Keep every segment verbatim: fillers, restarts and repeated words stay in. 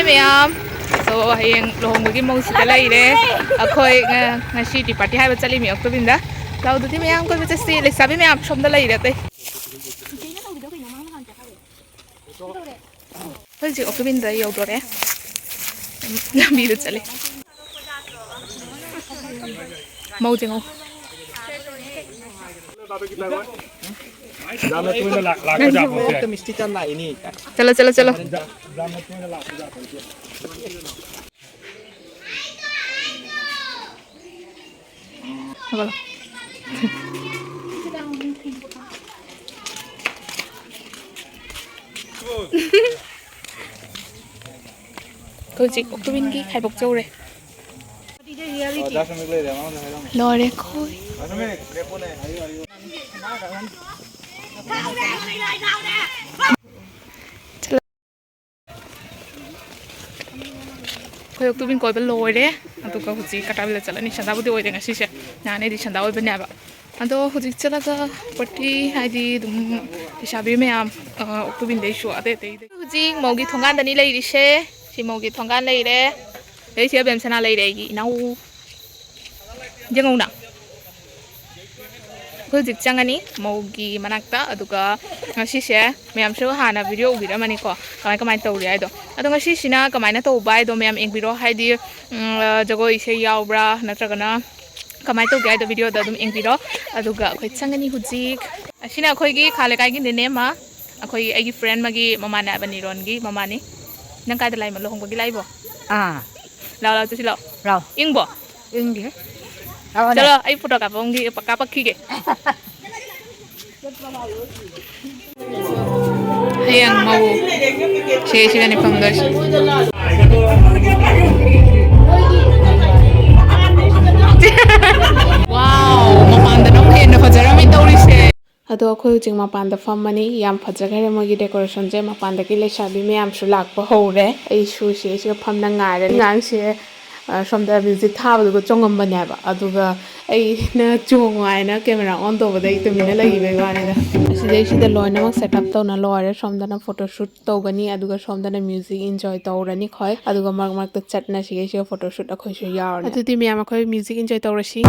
ꯃꯌꯥꯝ, so ꯍꯌꯦꯡ ꯂꯨꯍꯣꯡꯕꯒꯤ ꯃꯧꯁꯤꯗ ꯂꯩꯔꯦ꯫ ꯑꯩꯈꯣꯏ ꯉ-, ꯉꯁꯤ tea party ꯍꯥꯏꯕ ꯆꯠꯂꯤꯃꯤ ꯑꯣꯛꯇꯣꯕꯤꯟꯗ꯫ ꯂꯥꯎꯗꯨꯗꯤ ꯃꯌꯥꯝ ꯀꯣꯏꯕ ꯆꯠꯁꯤ, ꯂꯩꯁꯥꯕꯤ ꯃꯌꯥꯝ ꯁꯣꯝꯗ ꯂꯩꯔꯦ ꯑꯇꯩ꯫ ꯑꯩꯈꯣꯏ ꯍꯧꯖꯤꯛ ꯑꯣꯛꯇꯣꯕꯤꯟꯗ ꯌꯧꯗꯣꯔꯦ꯫ ꯂꯝꯕꯤꯗ ꯆꯠꯂꯤ꯫ ꯃꯧꯁꯦ ꯉꯧ꯫ ꯌꯥꯝꯅ ꯇꯣꯏꯅ ꯂꯥꯛ-, ꯂꯥꯛꯄ ꯖꯥꯠ ꯄꯣꯠꯁꯦ꯫ ꯆꯠꯂꯣ, ꯆꯠꯂꯣ, ꯆꯠꯂꯣ꯫ ꯌꯥꯝꯅ ꯇꯣꯏꯅ ꯂꯥꯛꯄ ꯖꯥꯠ ꯄꯣꯠꯁꯦ꯫ ꯍꯧꯒꯠꯂꯣ꯫ ꯑꯩꯈꯣꯏ ꯍꯧꯖꯤꯛ ꯑꯣꯛꯇꯣꯕꯤꯟꯒꯤ ꯈꯥꯏꯕꯣꯛ ꯆꯧꯔꯦ꯫ ꯂꯣꯏꯔꯦ ꯑꯩꯈꯣꯏ꯫ ꯑꯩꯈꯣꯏ ꯑꯣꯛꯇꯣꯕꯤꯟ ꯀꯣꯏꯕ ꯂꯣꯏꯔꯦ꯫ ꯑꯗꯨꯒ ꯍꯧꯖꯤꯛ ꯀꯇꯥꯕꯤꯂ ꯆꯠꯂꯅꯤ꯫ ꯁꯟꯗꯥꯕꯨꯗꯤ ꯑꯣꯏꯗꯦ ꯉꯁꯤꯁꯦ, ꯅꯍꯥꯟꯅꯩꯗꯤ ꯁꯟꯗꯥ ꯑꯣꯏꯕꯅꯦꯕ꯫ ꯑꯗꯣ ꯍꯧꯖꯤꯛ ꯆꯠꯂꯒ party ꯍꯥꯏꯗꯤ ꯑꯗꯨꯝ ꯂꯩꯁꯥꯕꯤ ꯃꯌꯥꯝ, ꯑ, ꯑꯣꯛꯇꯣꯕꯤꯟꯗꯩꯁꯨ ꯑꯇꯩ ꯑꯇꯩꯗꯩ꯫ ꯍꯧꯖꯤꯛ ꯃꯧꯒꯤ ꯊꯣꯡꯒꯥꯟꯗꯅꯤ ꯂꯩꯔꯤꯁꯦ꯫ ꯁꯤ ꯃꯧꯒꯤ ꯊꯣꯡꯒꯥꯟ ꯂꯩꯔꯦ꯫ ꯑꯗꯩ ꯁꯤꯗ ꯕꯦꯝꯁꯅꯥ ꯂꯩꯔꯦ, ꯑꯩꯒꯤ ꯏꯅꯥꯎ꯫ ꯌꯦꯡꯉꯧꯅ꯫ ꯑꯩꯈꯣꯏ ꯍꯧꯖꯤꯛ ꯆꯪꯉꯅꯤ ꯃꯧꯒꯤ ꯃꯅꯥꯛꯇ꯫ ꯑꯗꯨꯒ ꯉꯁꯤꯁꯦ ꯃꯌꯥꯝꯁꯨ ꯍꯥꯟꯅ video ꯎꯕꯤꯔꯝꯃꯅꯤꯀꯣ, ꯀꯃꯥꯏ ꯀꯃꯥꯏꯅ ꯇꯧꯔꯤ ꯍꯥꯏꯗꯣ꯫ ꯑꯗꯣ ꯉꯁꯤꯁꯤꯅ ꯀꯃꯥꯏꯅ ꯇꯧꯕ ꯍꯥꯏꯗꯣ ꯃꯌꯥꯝ ꯌꯦꯡꯕꯤꯔꯣ, ꯍꯥꯏꯗꯤ, ꯎꯝ, ꯖꯒꯣꯏ ꯏꯁꯩ ꯌꯥꯎꯕ꯭ꯔꯥ ꯅꯠꯇ꯭ꯔꯒꯅ ꯀꯃꯥꯏꯅ ꯇꯧꯒꯦ ꯍꯥꯏꯗꯣ videoꯗ ꯑꯗꯨꯝ ꯌꯦꯡꯕꯤꯔꯣ꯫ ꯑꯗꯨꯒ ꯑꯩꯈꯣꯏ ꯆꯪꯉꯅꯤ ꯍꯧꯖꯤꯛ꯫ ꯑꯁꯤꯅ ꯑꯩꯈꯣꯏꯒꯤ ꯈꯥ ꯂꯩꯀꯥꯏꯒꯤ ꯅꯦꯅꯦ ꯑꯃ, ꯑꯩꯈꯣꯏ, ꯑꯩꯒꯤ friend ꯑꯃꯒꯤ ꯃꯃꯥꯟꯅꯕ, ꯅꯤꯔꯣꯟꯒꯤ ꯃꯃꯥꯅꯤ꯫ ꯅꯪ ꯀꯥꯏꯗ ꯂꯥꯛꯏꯃꯣ? ꯂꯨꯍꯣꯡꯕꯒꯤ ꯂꯥꯛꯏꯕꯣ? ꯑꯥ꯫ ꯂꯥꯛꯑꯣ, ꯂꯥꯛꯑꯣ, ꯆꯠꯁꯤ ꯂꯥꯛꯑꯣ꯫ ꯂꯥꯛꯑꯣ꯫ ꯏꯪꯕꯣ? ꯏꯪꯗꯦ꯫ ꯂꯥꯛꯑꯣꯅꯦ꯫ ꯆꯠꯂꯣ, ꯑꯩ photo ꯀꯥꯞꯄꯝꯒꯤ-, ꯀꯥꯞꯄꯛꯈꯤꯒꯦ꯫ ꯍꯌꯦꯡ ꯃꯧ ꯁꯦ ꯁꯤꯗꯅꯤ ꯐꯝꯗꯣꯏꯁꯦ꯫ Wow, ꯃꯄꯥꯟꯗꯅ ꯑꯃꯨꯛ ꯍꯦꯟꯅ ꯐꯖꯔꯝꯃꯤ ꯇꯧꯔꯤꯁꯦ꯫ ꯑꯗꯣ ꯑꯩꯈꯣꯏ ꯍꯧꯖꯤꯛ ꯃꯄꯥꯟꯗ ꯐꯝꯃꯅꯤ꯫ ꯌꯥꯝ ꯐꯖꯈ꯭ꯔꯦ ꯃꯣꯏꯒꯤ decorationꯁꯦ꯫ ꯃꯄꯥꯟꯗꯒꯤ ꯂꯩꯁꯥꯕꯤ ꯃꯌꯥꯝꯁꯨ ꯂꯥꯛꯄ ꯍꯧꯔꯦ꯫ ꯑꯩꯁꯨ ꯁꯤꯁꯤꯒ ꯐꯝꯅ ꯉꯥꯏꯔꯦ꯫ ꯑꯉꯥꯡꯁꯦ ꯑ, ꯁꯣꯝꯗ ꯃ꯭ꯌꯨꯖꯤꯛ ꯊꯥꯕꯗꯨꯒ ꯆꯣꯡꯉꯝꯕꯅꯦꯕ, ꯑꯗꯨꯒ ꯑꯩꯅ ꯆꯣꯡꯉꯣ ꯍꯥꯏꯅ ꯀꯦꯃꯦꯔꯥ ꯑꯣꯟ ꯇꯧꯕꯗ ꯑꯩ ꯇꯨꯃꯤꯟꯅ ꯂꯩꯈꯤꯕꯒꯤ ꯋꯥꯅꯤꯗ꯫ ꯑꯁꯤꯗꯩꯁꯤꯗ ꯂꯣꯏꯅꯃꯛ ꯁꯦꯠ ꯑꯞ ꯇꯧꯅ ꯂꯣꯏꯔꯦ꯫ ꯁꯣꯝꯗꯅ ꯐꯣꯇꯣ ꯁꯨꯠ ꯇꯧꯒꯅꯤ, ꯑꯗꯨꯒ ꯁꯣꯝꯗꯅ ꯃ꯭ꯌꯨꯖꯤꯛ ꯏꯟꯖꯣꯏ ꯇꯧꯔꯅꯤ ꯑꯩꯈꯣꯏ, ꯑꯗꯨꯒ ꯃꯔꯛ ꯃꯔꯛꯇ ꯆꯠꯅ ꯁꯤꯒꯩꯁꯤꯒ ꯐꯣꯇꯣ ꯁꯨꯠ ꯑꯩꯈꯣꯏꯁꯨ ꯌꯥꯎꯔꯅꯤ꯫ ꯑꯗꯨꯗꯤ ꯃꯌꯥꯝ ꯑꯩꯈꯣꯏ ꯃ꯭ꯌꯨꯖꯤꯛ ꯏꯟꯖꯣꯏ ꯇꯧꯔꯁꯤ꯫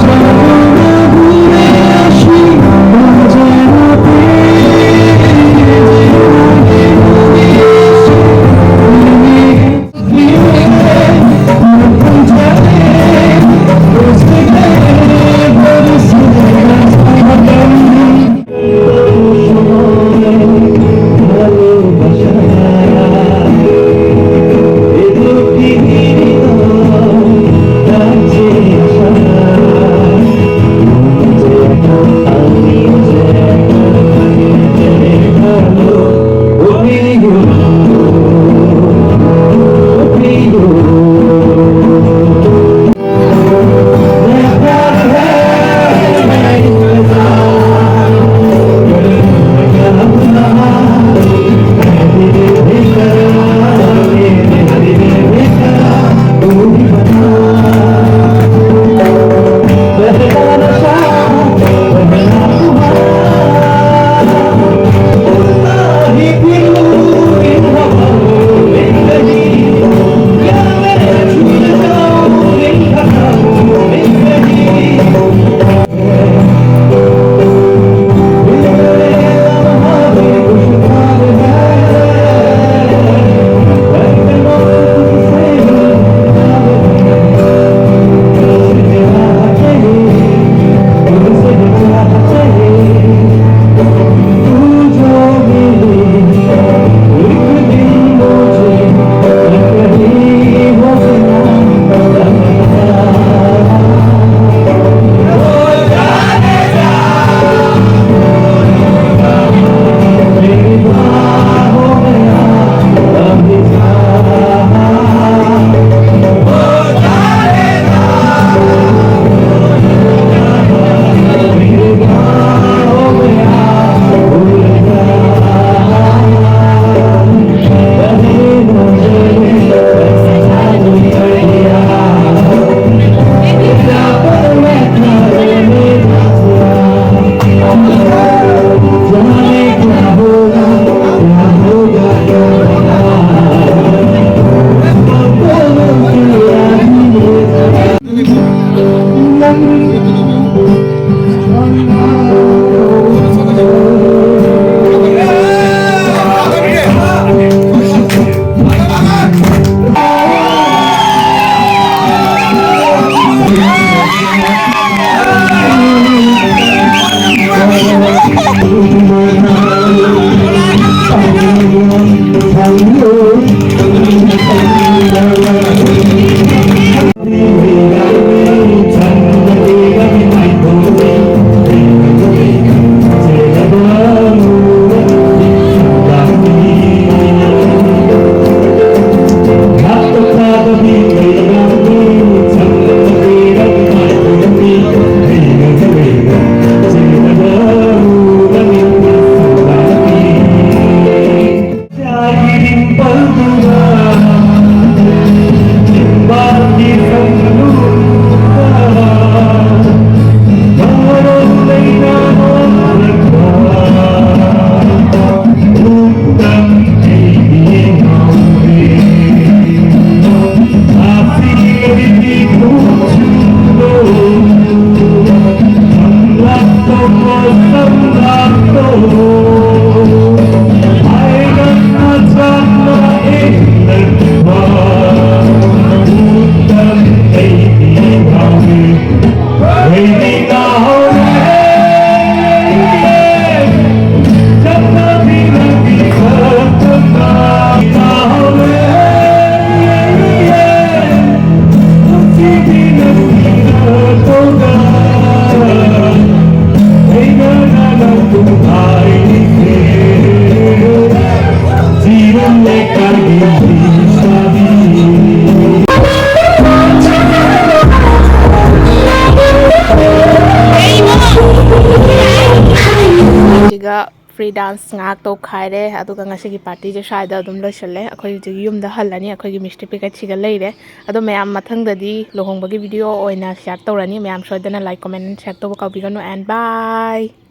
ꯐ꯭ꯔꯤ ꯗꯥꯟꯁ ꯉꯥꯏꯍꯥꯛ ꯇꯧꯈꯥꯏꯔꯦ, ꯑꯗꯨꯒ ꯉꯁꯤꯒꯤ ꯄꯥꯔꯇꯤꯁꯦ ꯁ꯭ꯋꯥꯏꯗ ꯑꯗꯨꯝ ꯂꯣꯏꯁꯤꯜꯂꯦ꯫ ꯑꯩꯈꯣꯏ ꯍꯧꯖꯤꯛ ꯌꯨꯝꯗ ꯍꯜꯂꯅꯤ, ꯑꯩꯈꯣꯏꯒꯤ ꯃꯤꯁꯇꯔ ꯄꯤꯀꯠꯁꯤꯒ ꯂꯩꯔꯦ꯫ ꯑꯗꯣ ꯃꯌꯥꯝ, ꯃꯊꯪꯗꯗꯤ ꯂꯨꯍꯣꯡꯕꯒꯤ ꯚꯤꯗꯤꯑꯣ ꯑꯣꯏꯅ ꯁꯤꯌꯥꯔ ꯇꯧꯔꯅꯤ꯫ ꯃꯌꯥꯝ ꯁꯣꯏꯗꯅ ꯂꯥꯏꯛ, ꯀꯣꯃꯦꯟ, ꯁꯤꯌꯥꯔ ꯇꯧꯕ ꯀꯥꯎꯕꯤꯒꯅꯨ꯫ And bye.